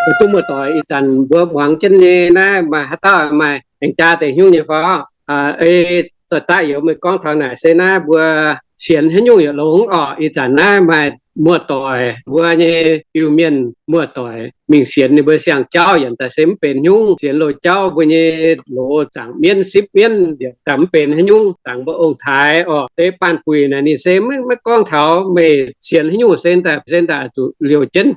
Duqv muoz-doic ih zanc mbuo muangx jienv nyei naaiv maaih haaix dauh maaih aengx jaa deix hnyouv nyei fai? Ei, zoih daaih youz meih gorngv taux naaic se naaiv mbuo sienx haaix nyungc yaac longx orqc. Ih zanc naaiv maaih muoz-doic mbuo nyei Iu-Mienh muoz-doic mingh sienx ninh mbuo siang-jauv yaac daaih se mv benx hnyouv. Sienx loz-jauv mbuo nyei loz zaangc mienv sipv mienv yaac daaih mv benx haaix nyungc. Zaangc mbuo ong-taaix orqc, deix baanh guic naaic ninh se maiv gorngv taux meih sienx haaix nyungc se daaih se daaih zuqc liouh jienv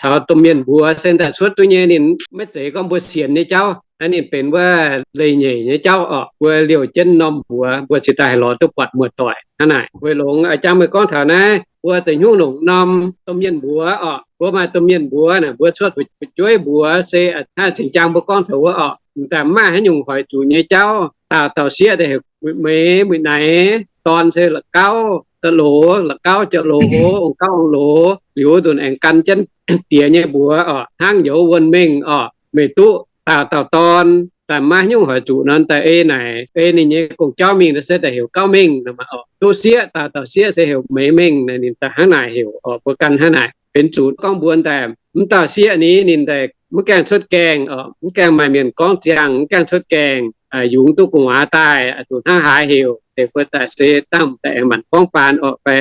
caux domh mienh mbuox se daaih cuotv duqv nyei. Ninh maiv zeiz gorngv mbuo sienx nyei jauv, naaiv ninh benx wuov leiz-nyeic nyei jauv orqc. Mbuo liouh jienv norm mbuox mbuo cingx daaih haih lorz duqv buatc muoz-doic hnangv naaic. Weic longx a'jang meih gorngv taux naaiv mbuo deix hnyouv longc norm domh mienh mbuox orqc. Mbuo maaih domh mienh mbuox naaic mbuo cuotv fu'jueiv mbuox se hnangv cingx jang mbuo gorngv taux wuov orqc, m'daaih mv maaih haaix nyungc hoic zuqc nyei jauv. Daauh dauh sieqv daaih heuc muic meix muic naix, dorn se la'gauv jauv-loz, la'gauv jauv-loz, ong-gauv ong-loz, liuz nzunc aengx gan jienv diex nyei mbuox orqc, hnangv youz wuonh mengh orqc. Meih duqv daauh dauh dorn daaih maiv haaix nyungc hoic zuqc nor daaih ei naaic, ei ninh nyei gong-jauv mingh se daaih heuc gauv mengh nor orqc. Duqv sieqv, daauh dauh sieqv se heuc meix mengh, ninh daaih hnangv naaic heuc orqc. Mbuo gan hnangv naaic benx zuqc gorngv mbuo daaih mv dauh sieqv ni ninh daaih mv gaengh cuotv gaengh orqc, mv gaengh maaih mienh gorngv ziangh, mv gaengh cuotv gaengh, yungz duqv gu'nguaaz daaih zuqc hnangv haaix heuc. Deix mbuo daaih se dangh daaih aengx manc gorngv baan orqc fai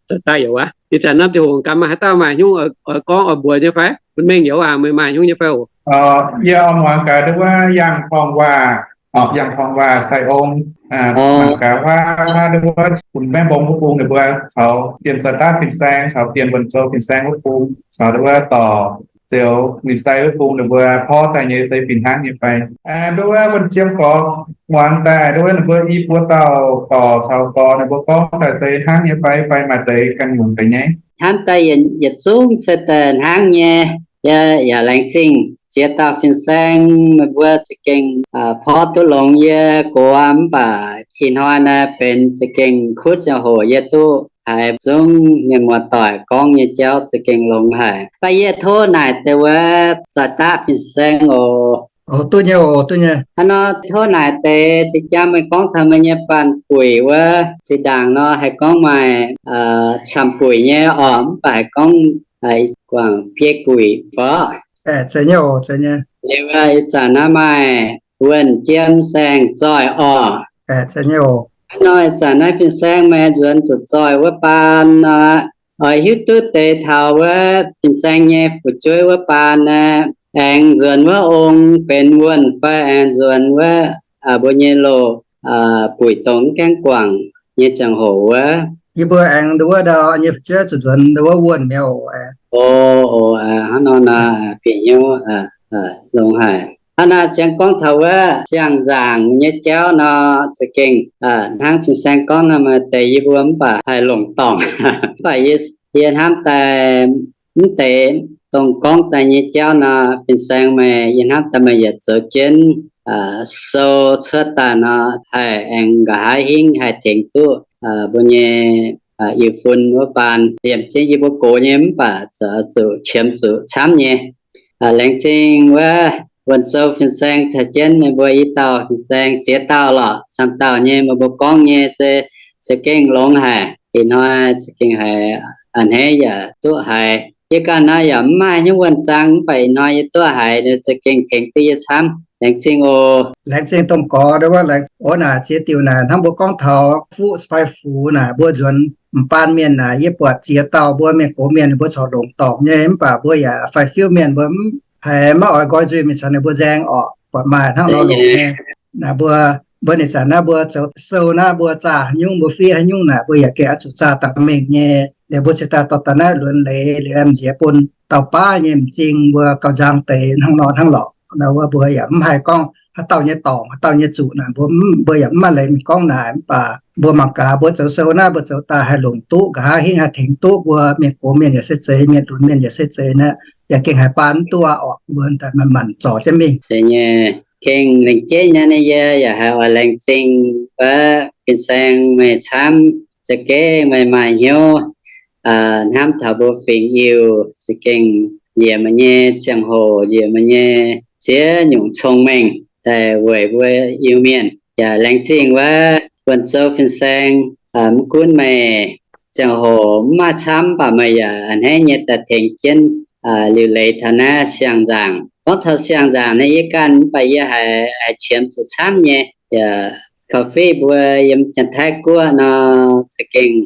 zoih daaih youz aqv. Ih zanc norm ziangh hoc gaax maaih haaix dauh maaih hnyouv oix gorngv oix mbuox nyei fai? Bun mengh youz aac, meih maaih hnyouv nyei fai oc? Yie oix muangx gaax nduov wuov Yangh Torngh Waac, Yangh Torngh Waac sai-ong, mangc gaax wuov, wuov nduov wuov bun maiv mbong wuov bung ninh mbuo caux dienh Zaaix Daav Fin-Saeng caux dienh Wuonh Zou Fin-Saeng wuov bung caux nduov wuov dorc Ziouv Ninh Sai wuov bung ninh mbuo porv daaih nyei se fih hnangv nyei fai? Nduov wuov Wuonh Jiem gorx muangx daaih nduov wuov ninh mbuo i buo dauh dorc caux gorx ninh mbuo gorngv daaih se hnangv nyei fai, fai maaih deix ganh nyungc deix nyei? Hnamv daaih yietc zungv se daaih hnangv nyei. Yie yaac laengz zingh ziex dauh fin-saeng meih mbuo za'gengh porv duqv longx yie gox, mv baac ih hnoi naaiv benx za'gengh kuv ziangh hoc yie duqv haiz zungv mienh muoz-doic gorngv nyei jauv za'gengh longx haic. Mv baac yie tov naaic deix wuov Zaaix Daav Fin-Saeng oc. Duqv nyei oc, duqv nyei. Hnangv nor tov naaic deix se jang meih gorngv taux meih nyei baanh buic wuov, zinh ndaangc nor haih gorngv maaih camv-buic nyei orqc, mv baac haih gorngv guangc biei buic fai? Liuz ih zanc naaiv maaih Wuonh Jiem Saeng zoih orqc. Hnangv nor ih zanc naaiv fin-saeng meih nzuonx zuqc zoih wuov baan nor, oix hiuv duqv deix taux wuov fin-saeng nyei fu'jueiv wuov baan naaiv, aengx nzuonx wuov ong benx wuonh fai aengx nzuonx wuov mbuo nyei loz buic dongh mv gaengh guangc nyei ziangh hoc wuov. Yie mbuo aengx nduov wuov ndau nyei fu'jueiv zuqc nzuonx nduov wuov wuonh mi'aqv oc. Hnangv nor nor, bieqc hnyouv longx haic. Hnangv naaiv ziangx gorngv taux wuov siang-nzaangc nyei jauv nor, za'gengh hnangv fin-saeng gorngv nor, maaih deix yie mbuo mv baac haih longc dorngc. Mv baac yie hnamv daaih mv deix dongh gorngv daaih nyei jauv nor, fin-saeng meih, yie hnamv daaih meih yietc zoux jienv sou cuotv daaih nor, haih aengx nqa'haav hingv haih tengx duqv mbuo nyei Iu-Fun wuov baan liemh jienv yie mbuo gox nyei, mv baac zuqc qiemx zuqc camv nyei. Laengz zingh wuov Wuonh Zou Fin-Saeng caux jienv meih mbuo i dauh fin-saeng, ziex dauh lorqc, camv dauh nyei meih mbuo gorngv nyei se za'gengh longx haic. Ih hnoi za'gengh haiz a'hneiv yaac duqv haiz. Yie ganh nor yaac mv maaih hnyouv wuonh zaang, mv baac ih hnoi yie duqv haiz, za'gengh tengx duqv yie camv. Laengz zingh oc. Laengz zingh domh gorx wuov. Oix naaic ziex diuc naaic hnangv mbuo gorngv taux fuqv fai fux naaic, mbuo nzuonx m'baan mienh naaic, yie buatc ziex dauh mbuo mienh gox mienh ninh mbuo corc longc dorngc nyei, mv baac mbuo yaac fai fiuv mienh mbuo mv haiz maiv oix nqoi nzuih mingh caux ninh mbuo nzaeng orqc. Buatc maaih hnangv nor longc nyei. Naaic mbuo, mbuo ninh zanc naaiv mbuo zoux sou naaiv mbuo zaah haaix nyungc, mbuo fiev haaix nyungc naaic, mbuo yaac gengh oix zuqc zaah dangh mengh nyei. Liuz mbuo cingx daaih dorh daaih naaiv luonx leiz liuz nziex bun dauh baav nyei m'zing mbuo gauh nzang deix hnangv nor hnangv lorqc. Naaiv wuov mbuo yaac mv haih gorngv haaix dauh nyei dorngc haaix dauh nyei zuqc naaic, mbuo, mbuo yaac mv maaih leiz mingh gorngv naaic. Mv baac mbuo mangc gaax mbuo zoux sou naaiv mbuo zoux daaih haih longc duqv, nqa'haav hingv haih tengx duqv mbuo mienh gox mienh yaac se zeiz, mienh lunx mienh yaac se zeiz naaiv, yaac gengh haiz baan mv duqv aqv orqc. Mbuo daaih manc-manc zorc jienv mingh. Se nyei, gengh lengc jeiv nyei, yie yaac haiz oix laengz zingh wuov fin-saeng meih camv. Za'gengh meih maaih hnyouv hnamv taux mbuo fingx Iu-Mienh, za'gengh njiec meih nyei ziangh hoc, njiec meih nyei ziex nyungc cong-mengh daaih weic mbuo Iu-Mienh. Yaac laengz zingh wuov Wuonh Zou Fin-Saeng, mv gunv meih ziangh hoc mv maaih camv, mv baac meih yaac a'hneiv nyei daaih tengx jienv liuc leiz taux naaiv siang-nzaangc. Gorngv taux siang-nzaangc naaiv yie ganh mv baac yie haiz, haiz qiemx zuqc camv nyei. Yaac coffee mbuo yiem Janx-Taiv guoqv nor za'gengh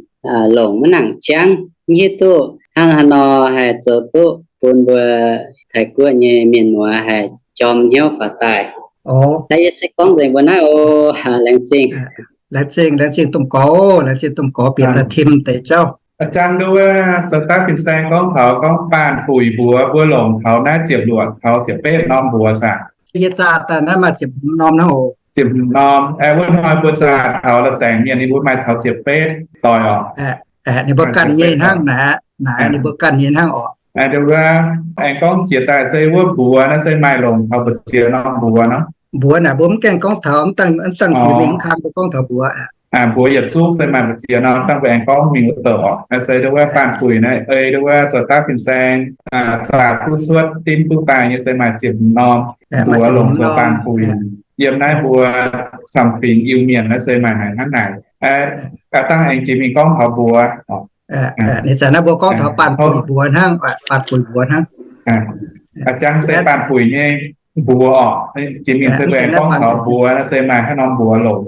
longc maiv nangc jangv, mv hiuv duqv hnangv haaix nor haih zoux duqv bun mbuo Taiv guoqv nyei mienh muoz haih jorm hnyouv faaux daaih. Naaiv yie se gorngv nzengc mbuo naaiv oc. Laengz zingh. Laengz zingh, laengz zingh domh gorx, laengz zingh domh gorx bieqc daaih tim deix jauv. A'jang nduov, zoux daav fin-saeng gorngv taux gorngv baanh buic mbuox mbuo longc taux naaiv ziepc luoqc taux ziepc betv norm mbuox saah? Yie zaah daaih naaiv maaih ziepc hmz norm hnangv oc. Ziepc hmz norm. Aeqv, wuov hnoi mbuo zaah taux la'zaengc mienh ninh mbuo maaih taux ziepc betv doic oc. Ninh mbuo ganh nyei hnangv naaic, naaic ninh mbuo ganh nyei hnangv oc. Aengx gorngv jiex daaih se wuov mbuox naaiv se maaih longc taux mbu'ziex norm mbuox nor. Mbuox naaic mbuo mv gaengh gorngv taux, mv dangh jiex mingh mv kang mbuo gorngv taux mbuox. Mbuox yietc zungv se maaih mbu'ziex norm, dangh mbuo aengx gorngv mingh wuov douc oc. Naaiv se nduov wuov baanh buic naaiv, ei nduov wuov zoux daav fin-saeng zaah duqv cuotv dimv duqv daaih nyei se maaih ziepc hmz norm. Mbuox longc zoux baanh buic yiem naaiv mbuo camv-fingx Iu-Mienh naaiv se maaih haic hnangv naaic. Dangh aengx jiex mingh gorngv taux mbuox. Ninh zanc naaiv mbuo gorngv taux baanh buic mbuox hnangv, baanh buic mbuox hnangv. A'jang se baanh buic nyei mbuox oc. Jiex mingh se mbuo aengx gorngv taux mbuox naaiv se maaih haaix norm mbuox longc.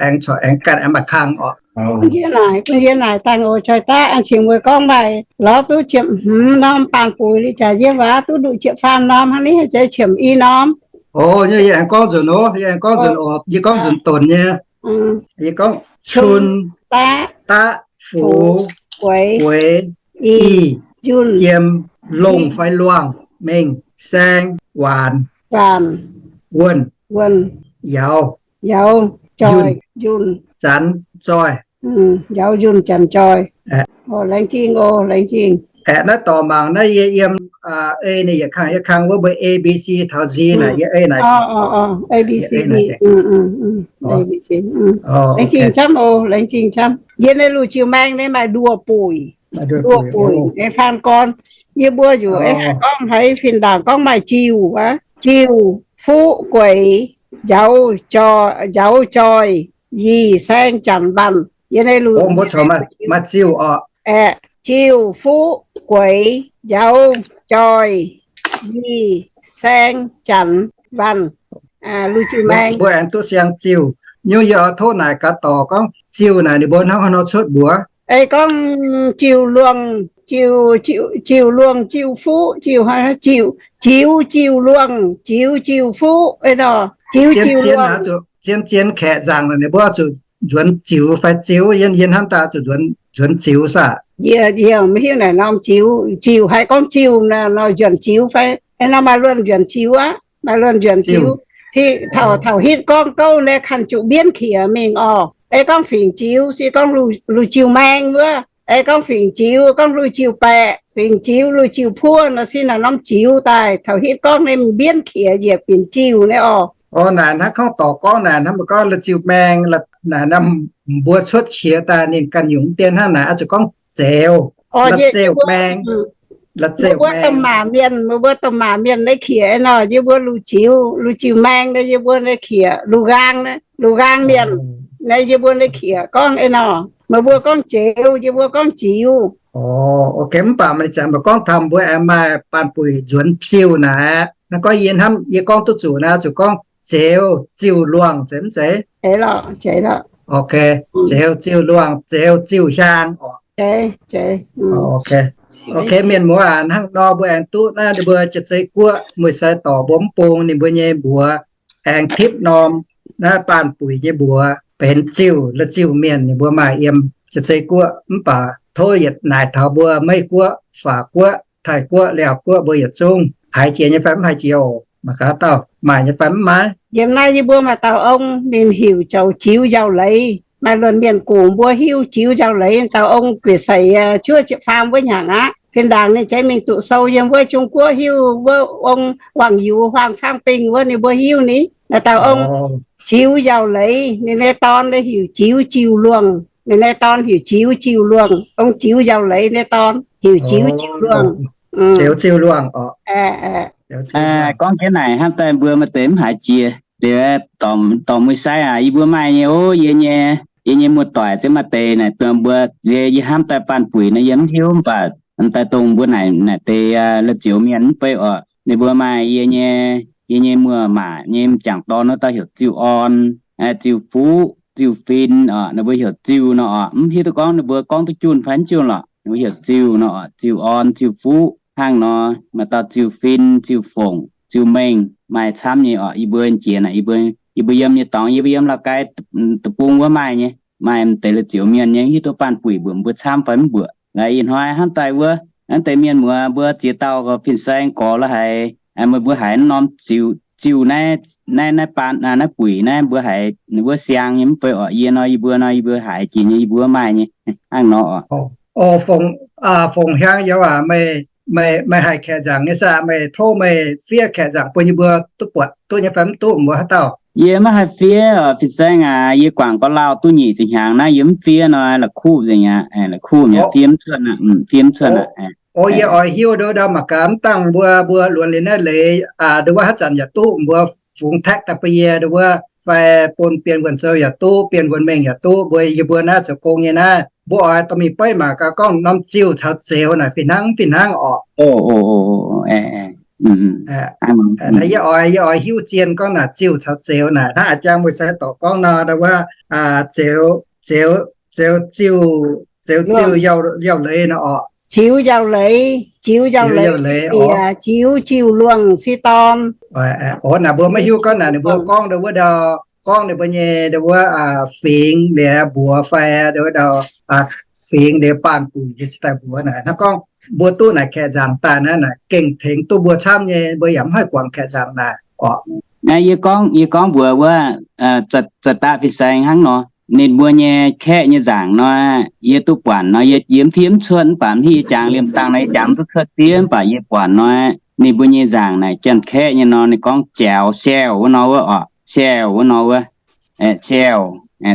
Aengx corc aengx ganh aengx maaih kang oc. Yie naaic, yie naaic dangh oc, cai daav an cingx mbuo gorngv maaih lorz duqv ziepc hmz norm baanh buic li jaax yie waac duqv nduqc ziepc faam norm hnangv, ninh haiz zeiz qiemx i norm. O, yie aengx gorngv nzunc oc, yie aengx gorngv nzunc oc, yie gorngv nzunc donc nyei. Yie gorngv cun, daqv, fux, gueix, i, jiem, longh fai luangh, mengh, saeng, waanc, wuonh, yaux, njunh, zanc, zoih. Yaux, njunh, zanc, zoih. Laengz zingh oc, laengz zingh. Aeqv, naaiv dorh mangc naaiv yie yiem ei ninh yietc kang yietc kang wuov mbuo A B C taux Z naaic yie ei naaic. A B C, laengz zingh camv oc, laengz zingh camv. Yie naaiv Luoh Ziuh Maeng naaiv maaih nduoh buic, nduoh buic nyei faan gorn. Yie mbuo yaac ei haiz gorngv haiz fin-ndaangc gorngv maaih ziuh aqv. Ziuh, fuqv, gueix, njaaux, njaaux, zoih, yie, saeng, janx, waanc. Yie naaiv Luoh, mbuo corc maaih ziuh oc. Aeqv, ziuh, fuqv, gueix, njaaux, zoih, yie, saeng, janx, waanc. Luoh Ziuh Maeng mbuo aengx duqv siang ziuh. Nyungc yie oix tov naaic gaax dorc gorngv ziuh naaic ninh mbuo hnangv haaix nor cuotv mbuox. Ei gorngv ziuh luangh, ziuh, ziuh luangh, ziuh fuqv, ziuh, ziuh, ziuh luangh, ziuh, ziuh fuqv, ei nor, ziuh, zien, ziuh zien, luangh. Zien zien kaeqv nzaangc ninh mbuo zuqc nzuonx ziux fai ziux, yie, yie hnamv daaih zuqc nzuonx ziux saah? Yie, yie maiv hiuv naaic norm ziux. Ziux haiz gorngv ziuh nor, nor nzuonx ziux fai? Ei nor maaih luonh nzuonx ziux aqv, maaih luonh nzuonx ziux. Taux, taux hitv gorngv gouv naaiv kanh zuqc mbienv qiex mingh oc. Ei gorngv fingx ziux se gorngv Luoh Ziuh Maeng wuov. Ei gorngv fingx ziux, gorngv Luoh Ziuh Baeqc, fingx ziux, Luoh Ziuh Puov nor se naaic norm ziux daaih. Taux hitv gorngv naaiv mbienv qiex njiec binc ziuh naaiv oc. O, naaic hnangv gorngv dorc gorngv naaic hnangv gorngv Luoh Ziuh Maeng, naaic mbuo cuotv qiex daaih ninh ganh nyungc dien hnangv naaic oix zuqc gorngv zeuz, Luoh Ziuh Maeng, Luoh Ziuh Maeng. Domh maac mienh, mbuo domh maac mienh naaiv qiex nor, yie mbuo Luoh Ziuh, Luoh Ziuh Maeng naaiv yie mbuo naaiv qiex, Luoh Nqaang naaiv, Luoh Nqaang mienh naaiv yie mbuo naaiv qiex gorngv nor. Meih mbuo gorngv zeuz, yie mbuo gorngv ziux. O, mv baac maaih zanc mbuo gorngv taux mbuo aengx maaih baanh buic nzuonx ziuh naaic aqv. Naaiv gorngv yie hnamv yie gorngv duqv zuqc naaiv, zuqc gorngv zeuz ziuh luangh zeiz mv zeiz? Zeuz ziuh luangh, zeuz ziuh hiaang oc. Mienh muoz aac, hnangv nor mbuo aengx duqv naaiv ninh mbuo Jiex Zei Guoqv Muic Sai Dorc mbuo mv bung ninh mbuo nyei mbuox aengx tipv norm naaiv baanh buic nyei mbuox benx ziuh, Luoh Ziuh Mienh ninh mbuo maaih yiem Jiex Zei Guoqv. Mv baac tov yietc naaic taux mbuo Meiv Guoqv, Faac Guoqv, Taiv Guoqv, Liaauc Guoqv mbuo yietc zungv haiz jiex nyei fai mv haiz jiex oc. Mangc gaax dauh maaih nyei fai mv maaih. Yiem naaiv yie mbuo maaih dauh ong, ninh heuc zoux Ziux Njaaux Leiz. Maaih luonh mienh gongc mbuo hiuv Ziux Njaaux Leiz. Dauh ong gueic seix cuotv ziepc faam wuov hnyangx aqv. Fih ndaangc ninh zeiz mingh duqv sou yiem wuov Zung Guoqv hiuv wuov ong Wangc Yux, Huaang Faang Bing wuov, ninh mbuo hiuv ni. Naaiv dauh ong Ziux Njaaux Leiz, ninh nyei dorn heuc Ziux Ziuh Luangh. Ninh nyei dorn heuc Ziux Ziuh Luangh. Ong Ziux Njaaux Leiz nyei dorn heuc Ziux Ziuh Luangh. Ziux Ziuh Luangh oc. Gorngv jienv naaic hnamv daaih mbuo maaih deix mv haiz jiex. Liuz, dorc Muic Sai aac, yie mbuo maaih nyei ov, yie nyei, yie nyei muoz-doic ziex maaih deix naaic dongh mbuo nzie yie hnamv daaih baanh buic naaiv yie mv hiuv mv baac M'daaih dongh mbuo naaic, naaic deix la'zioux mienh mv bei oc. Ninh mbuo maaih yie nyei, yie nyei muoz-maac nyei m'jangc dorn wuov dauh heuc Ziuh Orn, Ziuh Fuqv, Ziuh Fin oc. Ninh mbuo heuc Ziuh nor oc. Mv hiuv duqv gorngv ninh mbuo gorngv duqv junh fai mv junh lorqc. Ninh mbuo heuc Ziuh nor oc. Ziuh Orn, Ziuh Fuqv, hnangv nor maaih dauh Ziuh Fin, Ziuh Fongc, Ziuh Mengh, maaih camv nyei oc. Yie mbuo jiex naaic, yie mbuo yiem nyei dorngx, yie mbuo yiem Laav Gai deic-bung wuov maaih nyei. Maaih m'deix la'zioux mienh nyei, hiuv duqv Baanh Buic mbuoqc mbuo camv fai mv mbuoqc. Laaix ih hnoi hnamv daaih wuov, naaiv deix mienh muoz mbuo ziex dauh fin-saeng gorx la'haiz, meih mbuo haiz norm ziuh, ziuh naaiv, naaiv, naaiv baan, naaiv buic naaiv mbuo haiz ninh mbuo siang nyei mv bei oc. Yie nor yie mbuo nor yie mbuo haiz jiex nyei, yie mbuo maaih nyei hnangv nor oc. O, Fongc, Fongc Hiang Youz aac, meih, meih haiz kaeqv nzaangc nyei saah? Meih tov meih fiev kaeqv nzaangc bun yie mbuo duqv buatc duqv nyei fai mv duqv mbuo haaix dauh? Yie maiv haih fiev oc fin-saeng aac. Yie guangc gorx lauh duqv nyic ziepc hnyangx naaiv yie mv fiev nor la'kuqv nzengc aqv. La'kuqv mi'aqv, fiev mv cuotv aqv, fiev mv cuotv aqv. O, yie oix hiuv nduov ndau mangc gaax mv dangh mbuo, mbuo luonx liuz naaiv leiz nduov wuov haaix zanc yaac duqv mbuo fungx text daaih bun yie nduov wuov fai bun Bienh Wuonh Zoux yaac duqv, Bienh Wuonh Mengh yaac duqv, mbuo yie mbuo naaiv zoux gong nyei naaiv mbuo oix dorh mingh beiv mangc gaax gorngv norm ziuh caux zeux naaic fih hnangv mv fih hnangv oc. Yie oix, yie oix hiuv zien gorngv naaic ziuh caux zeux naaic hnangv a'jang mbuo sai dorc gorngv nor ndau wuov, zeux, zeux, zeux ziuh, zeux ziuh yauh leiz nor oc. Ziux yauh leiz, ziux yauh leiz, ziux ziuh luangh si dorn. O, naaic mbuo maiv hiuv gorngv naaic ninh mbuo gorngv ndau wuov ndau, gorngv ninh mbuo nyei ndau wuov fingx liuz mbuox fai ndau wuov ndau fingx liuz baanh buic liuz cingx daaih mbuox naaic. Hnangv gorngv mbuo duqv naaic kaeqv nzaangc daaih naaiv naaic gengh tengx duqv mbuo camv nyei, mbuo yaac mv haih guangc kaeqv nzaangc naaic oc. Naaiv yie gorngv, yie gorngv mbuox wuov, za'daaih fin-saeng hnangv nor, ninh mbuo nyei kaeqv nyei nzaangc nor, yie duqv buatc nor, yie, yie mv fiev mv cuotv mv baac mv hiuv yie jangx liemh dangh nor yie jangx mv duqv cuotv diev mv baac yie buatc nor, ninh mbuo nyei nzaangc naaic janx-kaeqv nyei nor ninh gorngv jaux siauh wuov nor wuov oc, siauh wuov nor wuov, siauh,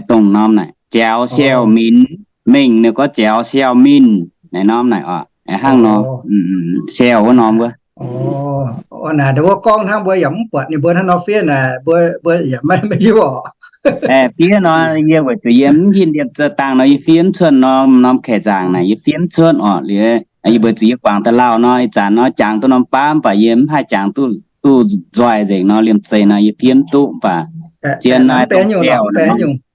dongh norm naaic jaux siauh minc, mengh ninh gorngv jaux siauh minc naaic norm naaic oc, hnangv nor, siauh wuov norm wuov. Naaic wuov gorngv hnangv mbuo yaac mv buatc ninh mbuo hnangv nor fiev naaic, mbuo, mbuo yaac maiv, maiv hiuv oc. Fiev nor yie weic zuqc yie mv hinh liemh za'dangh nor yie fiev mv cuotv norm, norm kaeqv nzaangc naaic yie fiev mv cuotv oc. Liuz yie weic zuqc yie guangc da'lauh nor ih zanc nor jangx duqv norm baav mv baac yie mv haih jangx duqv, duqv nzoih nzengc nor liemh zeih nor yie fiev mv duqv mv baac zien nor dongh siauh nor.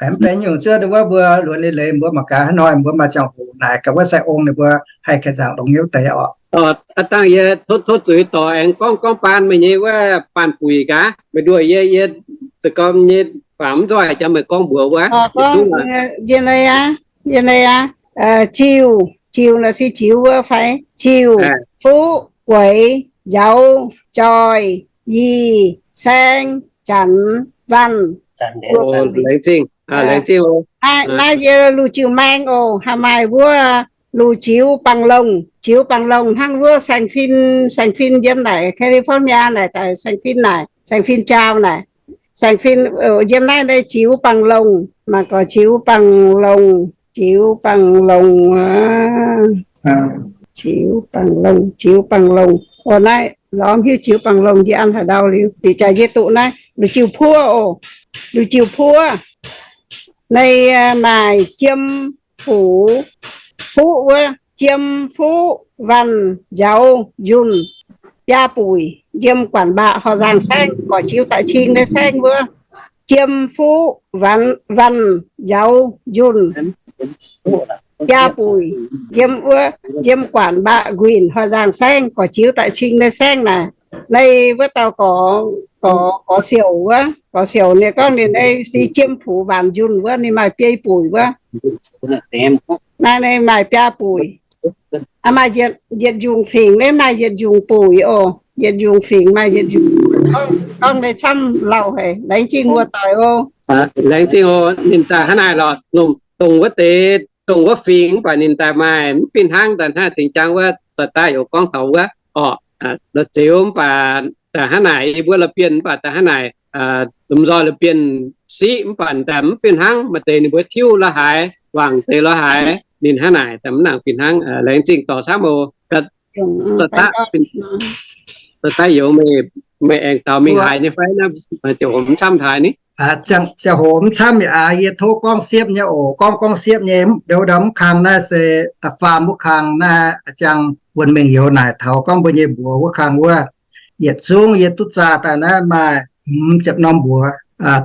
Mv benx nyungc, zuov ndau wuov mbuo luonx leiz-leiz mbuo mangc gaax hnoi mbuo maaih ziangh hoc naaic gaax wuov sai ong ninh mbuo haih kaeqv nzaangc longx nyei wuov deix oc. Aa, dangh yie tov, tov zuiz dorh aengx gorngv, gorngv baan meih nyei wuov baanh buic gaax, meih nduoh yie, yie za'gorn nyei faam mv nzoih jangx meih gorngv mbuox wuov. Yie nor aqv, yie nor aqv. Ziuh, ziuh naaic se ziux wuov fai? Ziuh, fuqv, gueix, njaaux, joih, yie, saeng, janx, wanh. Laengz zingh, laengz zingh oc. Naaiv yie Lu Jiu Maeng oc. Haih maaih wuov Lu Jiu Bangc Longh, Jiu Bangc Longh hnangv wuov saeng-fin, saeng-fin yiem naaic California naaic daaih saeng-fin naaic, saeng-fin jaau naaic, saeng-fin yiem naaiv deix Jiu Bangc Longh, mangc gorx Jiu Bangc Longh, Jiu Bangc Longh, Jiu Bangc Longh, Jiu Bangc Longh. O naaiv lorz mv hiuv Jiu Bangc Longh yie an haaix ndau liuz, liuz jaax yie duqv naaiv Lu Jiu Puov oc, Lu Jiu Puov. Naaiv maaih Jiem, Fuqv, Fuqv wuov, Jiem, Fuqv, Wanh, Njaaux, Njunh, biaa buic. Jiem Guanc Mbaac horh nzaangc saengv, gorx-ziux daaih cing nyei saengv wuov, Jiem, Fuqv, Wanh, Njaaux, Njunh, biaa buic. Jiem wuov, Jiem Guanc Mbaac Nquinc horh nzaangc saengv, gorx-ziux daaih cing nyei saengv naaic. Naaiv wuov dauh gorx, gorx, gorx siouc wuov, gorx siouc ninh gorngv ninh naaiv se Jiem, Fuqv, Wanh, Njunh wuov, ninh maaih biei buic wuov. Naaiv, naaiv maaih biaa buic. Maaih Yietc Njungh Fingx, naaiv maaih Yietc Njungh buic oc. Yietc Njungh Fingx maaih Yietc Njungh, gorngv nyei camv lauh haic. Laengz zingh muoz-doic oc. Laengz zingh oc. Ninh daaih hnangv naaic lorqc, dongh wuov deix, dongh wuov fingx mv baac ninh daaih maaih mv fih hnangv, daaih hnangv dingc jaang wuov, za'daaih youz gorngv taux wuov oc. La'zioux mv baac daaih hnangv naaic, yie mbuo la'bienh mv baac daaih hnangv naaic, domh nzoih la'bienh siqv mv baac daaih mv fih hnangv. Maaih deix ninh mbuo tiuv la'haaix, wangc deix la'haaix, ninh hnangv naaic daaih mv nangc fih hnangv. Laengz zingh dorh camv oc. Za'daaih youz meih Meih aengx taux mingh haiz nyei fai? Ziangh hoc mv camv haiz ni. Ziangh hoc mv camv yaac aav, yie tov gorngv siepv nyei oc. Gorngv, gorngv siepv nyei, ndau, ndau mv kang naaiv se da'faam wuov kang naaiv, ziangh wuonx mengh youz naaic taux gorngv mbuo nyei mbuox wuov kang wuov. Yietc zungv yie duqv zaah daaih naaiv maaih hmz ziepc norm mbuox.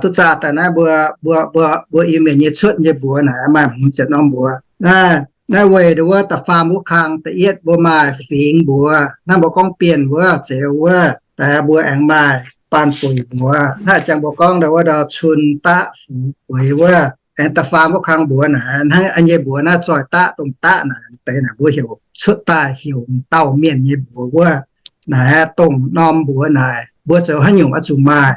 Duqv zaah daaih naaiv mbuo, mbuo, mbuo, mbuo Iu-Mienh nyei cuotv nyei mbuox naaic maaih hmz ziepc norm mbuox. Naaiv, naaiv weic ndau wuov da'faam wuov kang da'yietv mbuo maaih fingx mbuox. Naaiv mbuo gorngv bienh wuov, zeux wuov, daaih mbuo aengx maaih baan buic mbuox. Naaiv ziangh mbuo gorngv ndau wuov ndau cun daqv fux gueix wuov. Aengx da'faam wuov kang mbuox naaic hnangv nyei mbuox naaiv zoih daqv dongh daqv naaic deix naaic mbuo heuc cuotv daaih heuc dauh mienh nyei mbuox wuov. Naaic dongh norm mbuox naaic mbuo zoux haaix nyungc oix zuqc maaih,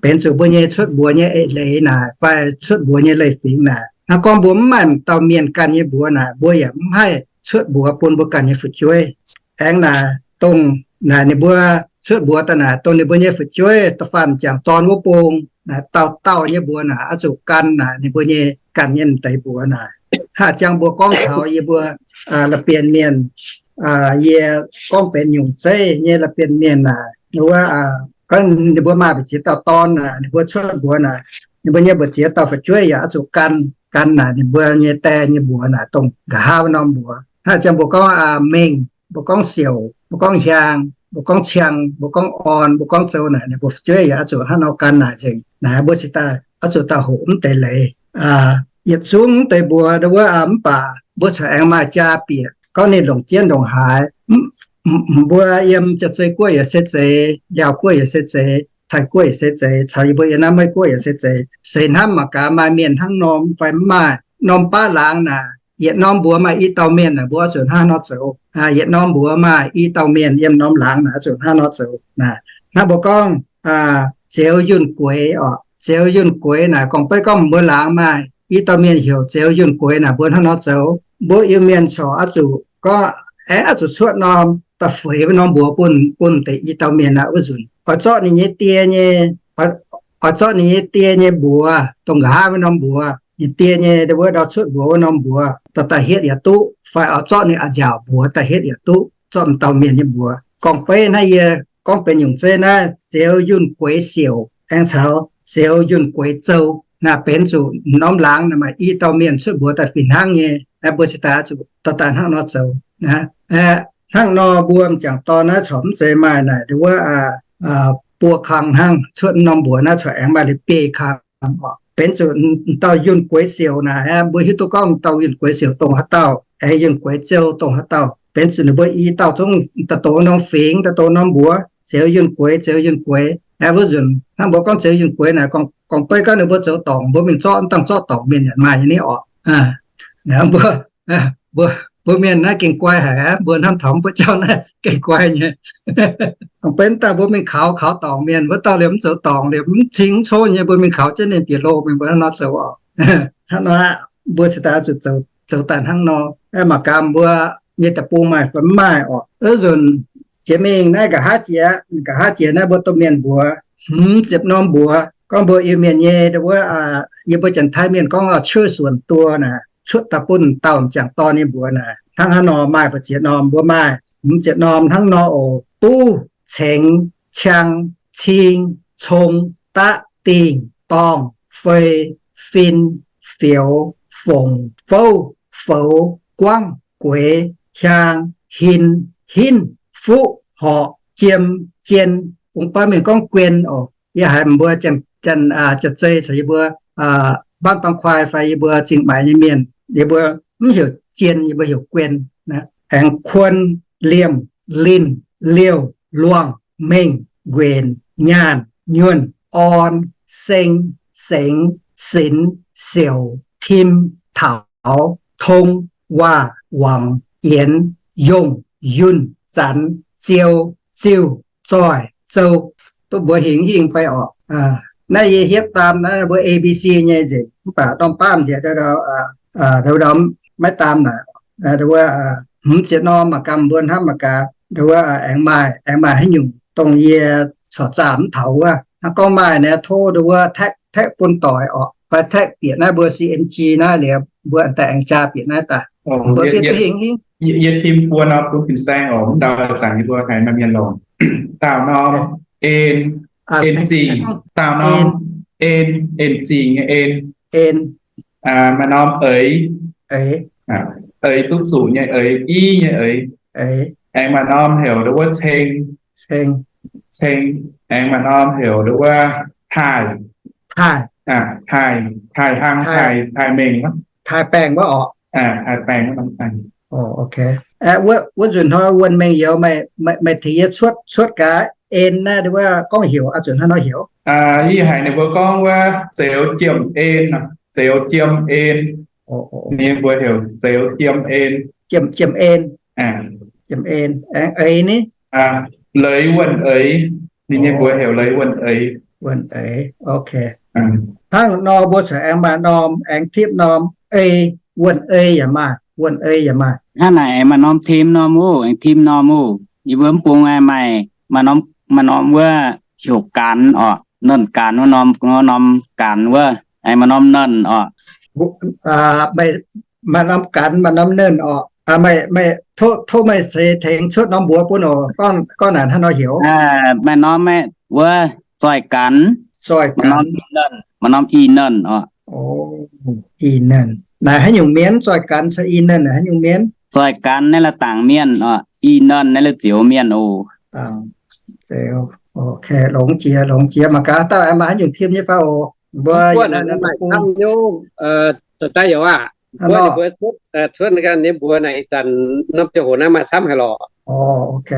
benx zuqc mbuo nyei cuotv mbuox nyei eix leiz naaic fai cuotv mbuox nyei leiz-fingx naaic. Hnangv gorngv mbuo mv maaih dauh mienh ganh nyei mbuox naaic, mbuo yaac mv haih cuotv mbuox bun mbuo ganh nyei fu'jueiv. Aengx naaic dongh naaic ninh mbuo cuotv mbuox daaih naaic dongh ninh mbuo nyei fu'jueiv da'faanh m'jangc dorn wuov bung naaic, dauh dauh nyei mbuox naaic oix zuqc gan naaic ninh mbuo nyei ganh nyei m'deix mbuox naaic. Hnangv ziangh mbuo gorngv taux yie mbuo la'bienh mienh, yie gorngv benx nyungc zeiv nyei la'bienh mienh naaic, wuov, ninh mbuo maaih mbu'ziex dauh dorn naaic, ninh mbuo cuotv mbuox naaic, ninh mbuo nyei mbu'ziex dauh fu'jueiv yaac oix zuqc gan, gan naaic ninh mbuo nyei die nyei mbuox naaic dongh nqa'haav wuov norm mbuox. Hnangv ziangh mbuo gorngv mengh, mbuo gorngv siouc, mbuo gorngv hiaang, mbuo gorngv ciang, mbuo gorngv orn, mbuo gorngv zoux naaic, ninh mbuo fu'jueiv yaac oix zuqc hnangv nor gan naaic nzengc. Naaic mbuo cingx daaih oix zuqc daaih hoqc mv deix leiz. Yietc zungv mv deix mbuox ndau wuov, mv baac mbuo corc aengx maaih jaa bieqc gorngv ninh longc jienv ndongc haaix. Mbuo yiem Jaa-Zei Guoqv yaac se zeiz, Laauv Guoqv yaac se zeiz, Taiv Guoqv yaac se zeiz, caux yie mbuo yiem naaiv Meiv Guoqv yaac se zeiz. Seix hnamv mangc gaax maaih mienh hnangv norm fai mv maaih. Norm baav laangz naaic, yietc norm mbuox maaih i dauh mienh naaic, mbuo oix zuqc hnangv nor zoux. Yietc norm mbuox maaih i dauh mienh yiem norm laangz naaic, oix zuqc hnangv nor zoux. Hnangv mbuo gorngv, Zeux Yunh Gueix oc. Zeux Yunh Gueix naaic, gorngv beiv gorngv mbuo laangz maaih i dauh mienh heuc Zeux Yunh Gueix naaic, mbuo hnangv nor zoux. Mbuo Iu-Mienh corc oix zuqc gorngv, aengx oix zuqc cuotv norm da'feix wuov norm mbuox bun, bun deix i dauh mienh aqv. Wuov nzunc oix zorqv ninh nyei die nyei, oix zorqv ninh nyei die nyei mbuox, dongh nqa'haav wuov norm mbuox, ninh die nyei wuov ndau cuotv mbuox wuov norm mbuox, dorh daaih hietv yaac duqv, fai oix zorqv ninh a'nziaauc mbuox daaih hietv yaac duqv, zorqv m'dauh mienh nyei mbuox. Gorngv beiv naaiv yie gorngv benx nyungc zeiv naaiv, Zeux Yunh Gueix Siouc aengx caux Zeux Yunh Gueix Zou. Naaic benx zuqc norm laangz naaic maaih i dauh mienh cuotv mbuox daaih fih hnangv nyei. Mbuo cingx daaih oix zuqc dorh daaih hnangv nor zoux. Hnangv nor mbuo m'jangc dorn naaiv corc mv zeiz maaih naaic ndau wuov buo kang hnangv. Cuotv norm mbuox naaiv corc aengx maaih liuz biei kang oc. Benx zuqc dauh Yunh Gueix Siouc naaic, mbuo hiuv duqv gorngv dauh Yunh Gueix Siouc dongh haaix dauh, aengx Yunh Gueix Zou dongh haaix dauh. Benx zuqc ninh mbuo i dauh zungv daaih doqc norm fingx, daaih doqc norm mbuox, Zeux Yunh Gueix, Zeux Yunh Gueix. Wuov nzunc hnangv mbuo gorngv Zeux Yunh Gueix naaic, gorngv beiv gorngv ninh mbuo zoux dorngc, mbuo mingh zorqv dangh zorqv dorngc mienh yaac maaih nyei ni oc. Mbuo, mbuo mienh naaiv gengh guai haic aqv. Mbuo hnamv taux mbuo jauv naaiv gengh guai nyei. Gorngv beiv dangh mbuo mingh kaux, kaux dorngc mienh, wuov dauh liemh mv zoux dorngc, liemh mv cing mv coqv nyei, mbuo mingh kaux jienv ninh bieqc loh mingh, mbuo hnangv nor zoux oc. Hnangv nor aqv, mbuo cingx daaih zuqc zoux daaih hnangv nor. Mangc gaax mbuo nyei deic-bung maaih fai mv maaih oc. Wuov nzunc jiex mingh naaiv nqa'haav jiex, nqa'haav jiex naaiv mbuo domh mienh mbuox hmz ziepc norm mbuox. Gorngv mbuo Iu-Mienh nyei ndau wuov, yie mbuo Janx-Taiv mienh gorngv ชื่อส่วนตัว naaic, cuotv daaih bun dauh m'jangc dorn nyei mbuox naaic. Hnangv haaix nor maaih mbu'ziex norm, mbuo maaih hmz ziepc norm hnangv nor oc. Duqv, cengx, ciang, cing, cong, daqv, dingh, dorngh, fei, fin, fioux, fongc, fouv, foux, guangv, gueix, hiaang, hin, hinv, fuqv, horqc, jiem, jien. Bungx baav mienh gorngv guen oc. Yie haiz mbuo Janx-Zei caux yie mbuo Mbaanv Bang Kuaai fai yie mbuo Zingh Maix nyei mienh, yie mbuo mv heuc jien, yie mbuo heuc guen. Aengx kuon, liemh, linh, liouh, luangh, mengh, nquenc, nyaanh, nyuonh, orn, seng, sengx, sinx, siouc, tim, taux, tong, waac, wangc, yienx, yongh, yunh, zanx, ziou, ziuh, zoih, zou. Duqv mbuox hingh hingh fai oc. Naaiv yie hietv daam naaiv mbuo A B C nyei nzengc, mv baac norm baamv njiec ndau ndau maiv daam naaic. Ndau wuov hmz ziepc norm mangc gaax mbuo hnamv mangc gaax, ndau wuov aengx maaih, aengx maaih haaix nyungc dongh yie corc zaah mv taux wuov. Hnangv gorngv maaih naaiv tov ndau wuov taeqv, taeqv bun doic oc, fai taeqv bieqc naaiv mbuo C M G naaiv liuz, mbuo daaih aengx jaa bieqc naaiv daaih. Mbuo fiev duqv hingh hingh. Yie tim buo norm bun fin-saeng oc, mv ndau zaangc yie mbuo haiz maaih mienh longc. Daauh norm, en, en zingh, daauh norm en, en zingh nyei en. En. Maaih norm eix, eix duqv zuqc nyei eix, i nyei eix. Aengx maaih norm heuc nduov wuov ceng, ceng. Aengx maaih norm heuc nduov wuov taaih, taaih, taaih hlang, taaih mengh, taaih baengh wuov oc. Taaih baengh wuov norm. Wuov nzunc hnoi wuonh mengh youz, meih tengx yie cuotv, cuotv gaax en naaiv nduov wuov gorngv heuc, a'zunc hnangv nor heuc. Yie haiz ninh mbuo gorngv wuov zeux jiem en, zeux jiem en. Ninh mbuo heuc zeux jiem en. Jiem, jiem en. Jiem en. Aengx eix ni? Leiz wuonh eix. Ninh nyei mbuox heuc leiz wuonh eix. Wuonh eix, ok. Hnangv nor mbuo corc aengx maaih norm, aengx tipv norm ei, wuonh ei yaac maaih, wuonh ei yaac maaih. Hnangv naaic aengx maaih norm tim norm oc, aengx tim norm oc. Yie mbuo mv bung maaih, maaih norm wuov heuc ganx oc, nernh ganx wuov norm, norm ganx wuov, aengx maaih norm nernh oc. Maaih norm ganx, maaih norm nernh oc. Meih, meih, tov meih seix tengx cuotv norm mbuox bun oc. Gorngv naaic hnangv nor heuc. Maaih norm wuov zoih ganx, zoih ganx, maaih norm i nernh oc. I nernh naaic haaix nyungc mienh? Zoih ganx caux i nernh naaic haaix nyungc mienh? Zoih ganx naaiv la'dangc mienh oc, i nernh naaiv la'zioux mienh oc. Dangc zioux, ok, longx jiex, longx jiex. Mangc gaax dauh aengx maaih haaix nyungc tim nyei fai oc. Mbuo maaih camv nyungc, zoux daaih youz aac. Mbuo ninh mbuo cuotv, cuotv ganh nyei mbuox naaic ih zanc norm ziangh hoc naaiv maaih camv haic lorqc.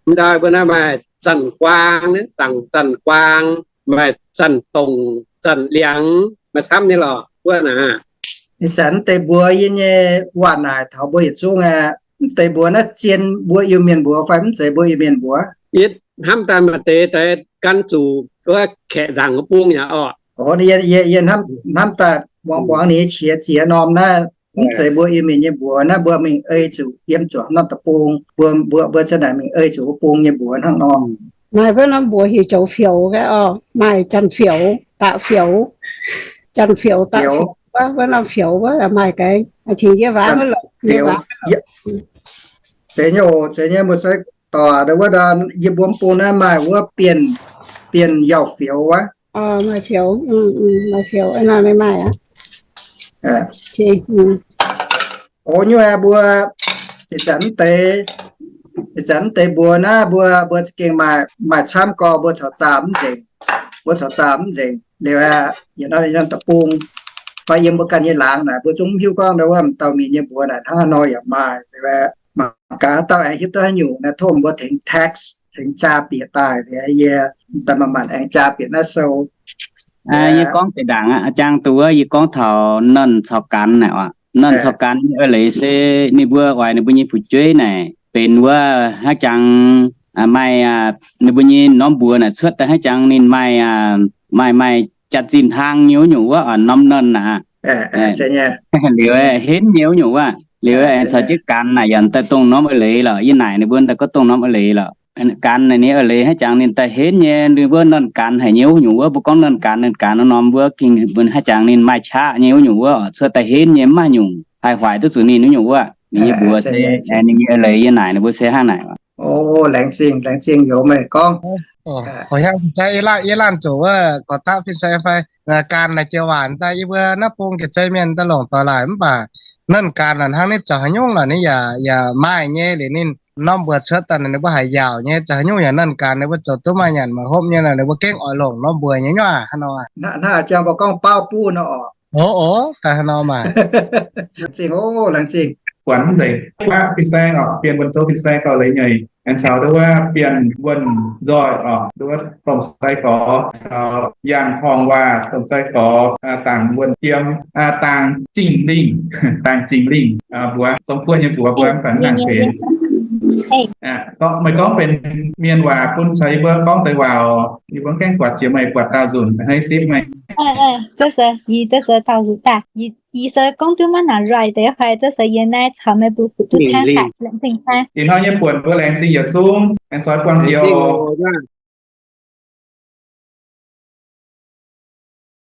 Mv ndau mbuo naaiv maaih Zanc Guaang, dangc Zanc Guaang, maaih Zanc Dongc, Zanc Liangx, maaih camv nyei lorqc wuov naaic. Ih zanc mv deix mbuox yie nyei waac naaic taux mbuo yietc zungv aqv. Mv deix mbuox naaiv zien mbuo Iu-Mienh mbuox fai mv zeiz mbuo Iu-Mienh mbuox? Yie hnamv daaih maaih deix daaih gan zuqc wuov kaeqv nzaangc wuov bung yaac orqc. Yie hnamv daaih muangx muangx ninh nyei qiex ziex norm naaiv, mv zeiz mbuo Iu-Mienh nyei mbuox naaiv, mbuo mingh ei zuqc yiem zuangx norm deic-bung, mbuo, mbuo, mbuo za'naaic mingh ei zuqc wuov bung nyei mbuox hnangv nor. Maaih wuov norm mbuox heuc Zoux Fioux gaax orqc, maaih Janx Fioux, Daqc Fioux, Janx Fioux, Daqc Fioux, wuov norm Fioux wuov maaih gaax, qingx yie waac wuov lorqc. Zeiz nyei oc, zeiz nyei, mbuo se dorc wuov, yie mbuo mv bung naaiv maaih wuov Bienh, Bienh Yauh Fioux wuov. Maaih Fioux, maaih Fioux, maaih aqv. Oc, nyungc aeqv, mbuo ih zanc mv deix, ih zanc mv deix mbuox naaiv mbuo, mbuo za'gengh maaih, maaih camv gorx, mbuo corc zaah mv nzengc, mbuo corc zaah mv nzengc liuz aeqv, yietc norm yietc norm deic-bung fai yiem mbuo ganh nyei laangz naaic, mbuo zungv mv hiuv gorngv ndau wuov m'dauh mienh nyei mbuox naaic hnangv haaix nor yaac maaih liuz aeqv. Mangc gaax dauh aengx hiuv duqv haaix nyungc naaiv, tov mbuo tengx text, tengx jaa bieqc daaih liuz, yie daaih manc-manc aengx jaa bieqc naaiv sou. Yie gorngv deix ndaangc aqv, jangx duqv wuov, yie gorngv taux nernh caux ganx naaic oc. Nernh caux ganx nyei eix leiz se ninh mbuo oix ninh mbuo nyei fu'jueiv naaic benx wuov hnangv jangx, maaih ninh mbuo nyei norm mbuox naaic cuotv daaih hnangv jangx ninh maaih, maaih, maaih jaax-zinh hlang nyei wuov nyungc wuov, norm nernh aqv. Liuz henv nyei wuov nyungc wuov, liuz aengx caux jienv ganx naaic yaac daaih dongh norm eix leiz lorqc. Yie naaic ninh mbuo daaih gorngv dongh norm eix leiz lorqc. Ganx naaic ninh eix leiz hnangv jangx ninh daaih henv nyei, ninh wuov nernh ganx haic nyei wuov nyungc wuov, mbuo gorngv nernh ganx, nernh ganx norm wuov gengh mbuo hnangv jangx ninh maaih qaqv nyei wuov nyungc wuov, cuotv daaih henv nyei, mv maaih nyungc haih hoic duqv zuqc ninh wuov nyungc wuov. Ninh nyei mbuox se, ninh nyei eix leiz yie naaic ninh mbuo se hnangv naaic. O, laengz zingh, laengz zingh youz meih gorngv. Yie laanh zoux wuov gorx daqv fin-saeng fai, gan naaic joux waac daaih yie mbuo naaiv bung ga'zei mienh daaih longc doix laaic mv baac nernh ganx naaic hnangv ninh zoux haaix nyungc lorqc ninh yaac, yaac maaih nyei liuz ninh norm mbuox cuotv daaih naaic ninh mbuo haiz yaauc nyei, zoux haaix nyungc yaac nernh ganx ninh mbuo zoux duqv maaih nyanc maaih hopv nyei naaic ninh mbuo gengh oix longc norm mbuox nyei nyuoqc hnangv nor. Hnangv jang mbuo gorngv baauv buv nor orqc. O, o, daaih hnangv nor maah. Laengz zingh, o, laengz zingh. Buatc mv zeiz fin-saeng orqc, Bienh Wuonh Zouv fin-saeng gauh leiz nyeic, aengx caux nduov wuov Bienh Wuonh Nzoih orqc, nduov wuov domh sai-gorx caux Yaangh Horngh Waac domh sai-gorx, dangc Wuonh Jiem, dangc Zingh Lingh, dangc Zingh Lingh, mbuox zong buonv nyei mbuox mbuo mv baac mv nangc benx. Meih gorngv benx mienh waac bun caux yie mbuo gorngv deix waac oc. Yie mbuo mv gaengh buatc jiex meih buatc daauh nzunc hnangv zipv meih. Yie se gorngv duqv maiv nangc right deix fai, zov se yie naaiv caux meih mbuo fu'jueiv duqv caangh haic, laengz zingh hnangv. Ih hnoi nyei buonc mbuo laengz zingh yietc zungv, aengx zoix buangh jiex oc.